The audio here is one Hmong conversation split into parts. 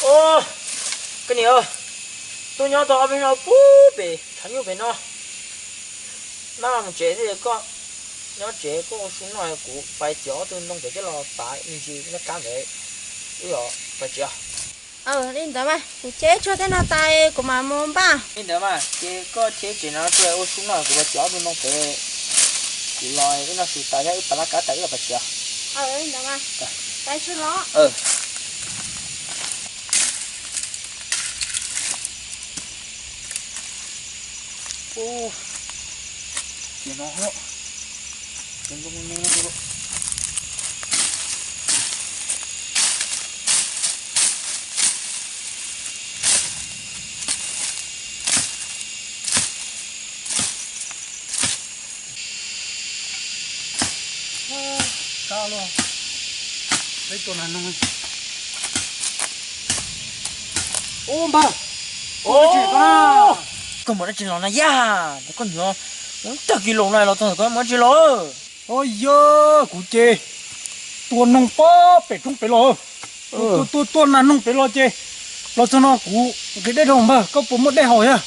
Os, koj niam, tuaj nyob tau ob peb hnub pub pem tshav nyuj pem no, maj mus tsev thiab. Koj nyob tsev koj ua su noj, kuv pais txiav ob tug ntoo pem coj los pav me ntsis noj qab ntawd, wb pais tsev. Li ntawd mas kuv cia ib tshuaj thiab no tas kuv mam mus npaj. Li ntawd mas ces koj cia ib tshuaj no ua su noj, kuv pais txiav ob tug ntoo pem, kuv los wb noj su tas thiab wb pav laj kab tas wb los pais tsev. Li ntawd mas, pais tsev los. Kab los, peb tua nas noog. Ub npawg, koj mus dab tsi los na yaj? Koj nyob mus tag kis los na los txog koj mus dab tsi los? Os yog kuv ces tua noog pob pem roob pem los, tua tua tua nas noog pem los ces los txog no kuv nqhis dej rau npawg, koj puas muaj dej haus thiab?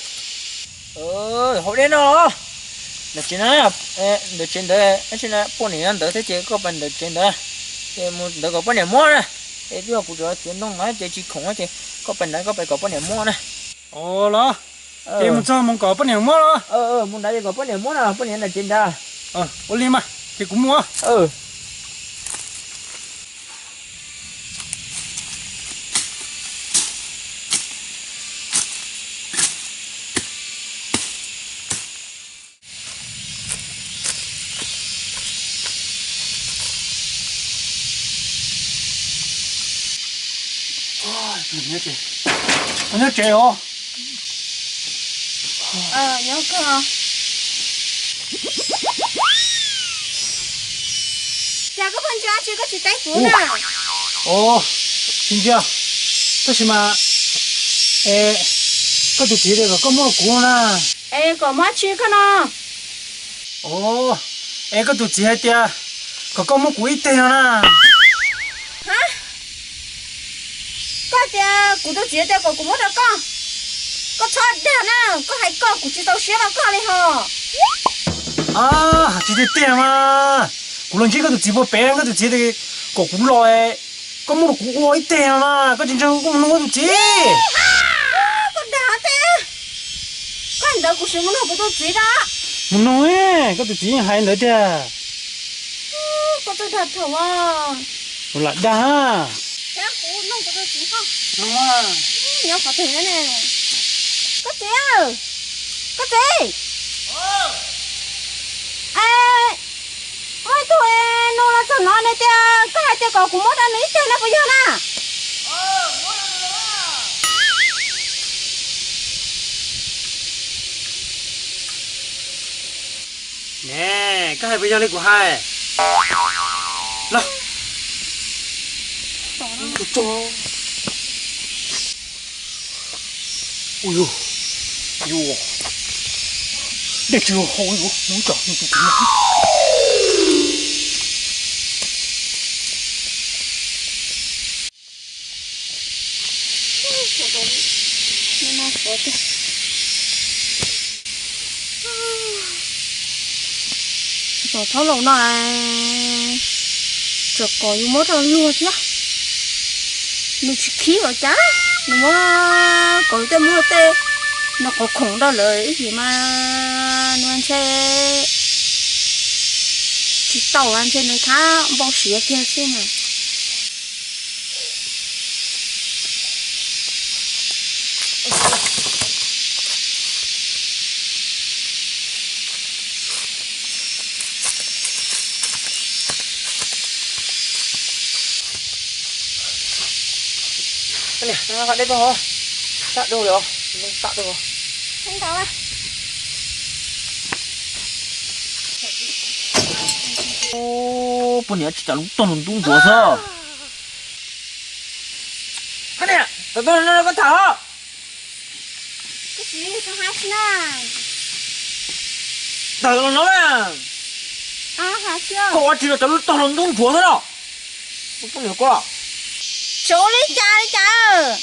Haus dej no los. Ntawm tsev na, ntawm tsev ntawd, poj niam nyob ntawd thiab ces koj pais ntawm tsev ntawd, es mus ntawd kom poj niam muab na. Es twb yog kuv tseem txiav ntoo no ces tsis khoom ces koj pais ntawd koj pais kom poj niam muab na. Ua los, ces mus txog mus kom poj niam muab los? Mus ntawd ces kom poj niam muab na, poj niam ntawm tsev ntawd. Ua li mas ces kuv mus. Nyob tsev os. Cas koj pheej ntsia dab tsi koj tsis teb kuv na? Tsis ntsia, tab sis mas koj tus txiv tias kom koj muab rau kuv na. Es kom muab dab tsi koj no? Es koj tus txiv hais tias kom koj muab kuv ib teg no na. Ha, koj hais tias kuv tus txiv tias kom kuv muab rau koj, koj txhob dag na, koj hais koj kuv tsis txaus siab rau koj li hos. Tsis tiag tiag mas, kuv los ntsib koj tus txiv puag pem, koj tus txiv tias kom kuv los, koj muab rau kuv ua ib teg no na, koj tsis ntseeg kuv mus nug koj tus txiv. Koj dag thiab, koj ntawd kuv sim mus nug kuv tus txiv da. Mus nug, koj tus txiv yeej hais ntawd tiag. Koj txawj dag thaum ua lam dag. Thiab kuv nug kuv tus txiv, nyob qhov twg ne? Koj txiv, koj txiv, muaj ib tug nug los txog no nws tias koj hais tias kom kuv muab rau nws ib teg no puas yog na? Ne, koj hais puas yog li kuv hais? Los, ui yus, yus, dej tsis hau, yus mus tsom yus tus txiv no. Tom thaub laus no tseem kom yus muab rau luag thiab, nws tsis khib los cas, nws muab kom tej muab tej no qhov khoom rau lawm ib yam mas nws ntshe tsis tau, ntshe nws thab npau siav kiag xwb mas. Niam, no qhov dej tuaj hov, tag dua li os, tag dua. Poj niam tsis tas lub tog lus ntub ntsuav xwb. Koj niam, tam tuaj no koj tham os. Tawm los no na. Koj ua tsis los cov lub tog lus ntub ntsuav xwb no. Poj niam koj, tsis ua li cas li cas.